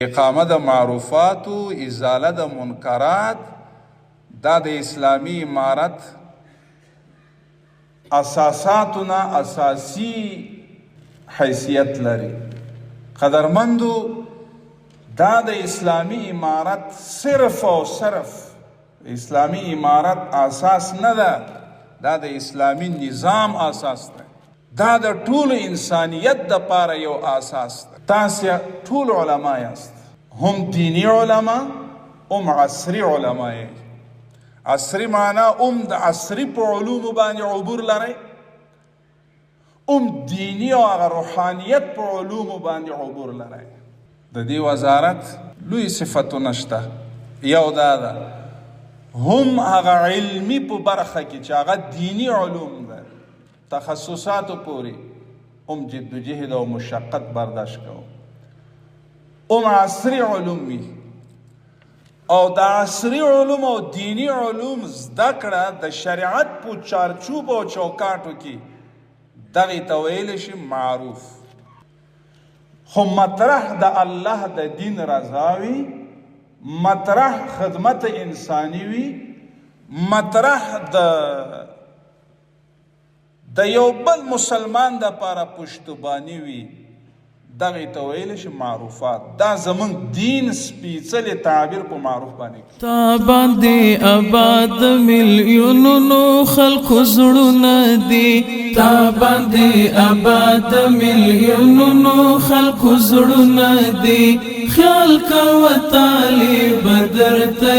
اقامه د معروفاتو، ازاله د منکرات، دا د اسلامي امارت اساساتو نه اساسي حیثیت لري. قدرمندو، دا د اسلامي امارت صرف او صرف اسلامي امارت اساس نه ده، دا د اسلامي نظام اساس ده. دا د ټول انسانیت د پاره یو اساس ده. تاسو ټول علما یاست، هم دینی علما هم عصري علما یې. عصري معنا هم د عصري په علومو باندې عبور لرئ، هم دینی او هغه روحانیت په علومو باندې عبور لرئ. د دې وزارت لوی صفتونه شته. یو دا ده، هم هغه علمي په برخه کې چې هغه دینی علوم ده، تخصصاتو پورې هم جدوجهد او مشقت برداشت کوو، هم عصري علوم وي. او د عصري علوم او دینی علوم زده کړه د شریعت په چارچوب او چوکاټو کې دغې ته ویلی شي معروف. خو مطرح د الله د دین رضا وي، مطرح خدمت انساني وي، مطرح د یو بل مسلمان د پاره پشتبانی وي، دغه ته ویل شي معروفات. دا زمونږ دین سپیڅلې تعبیر په معروف باندې. تا باندې آباد ملیونونو خلکو زړونه دي، تا باندې آباد ملیونونو خلکو زړونه دي، خیال کوه طالب در ته.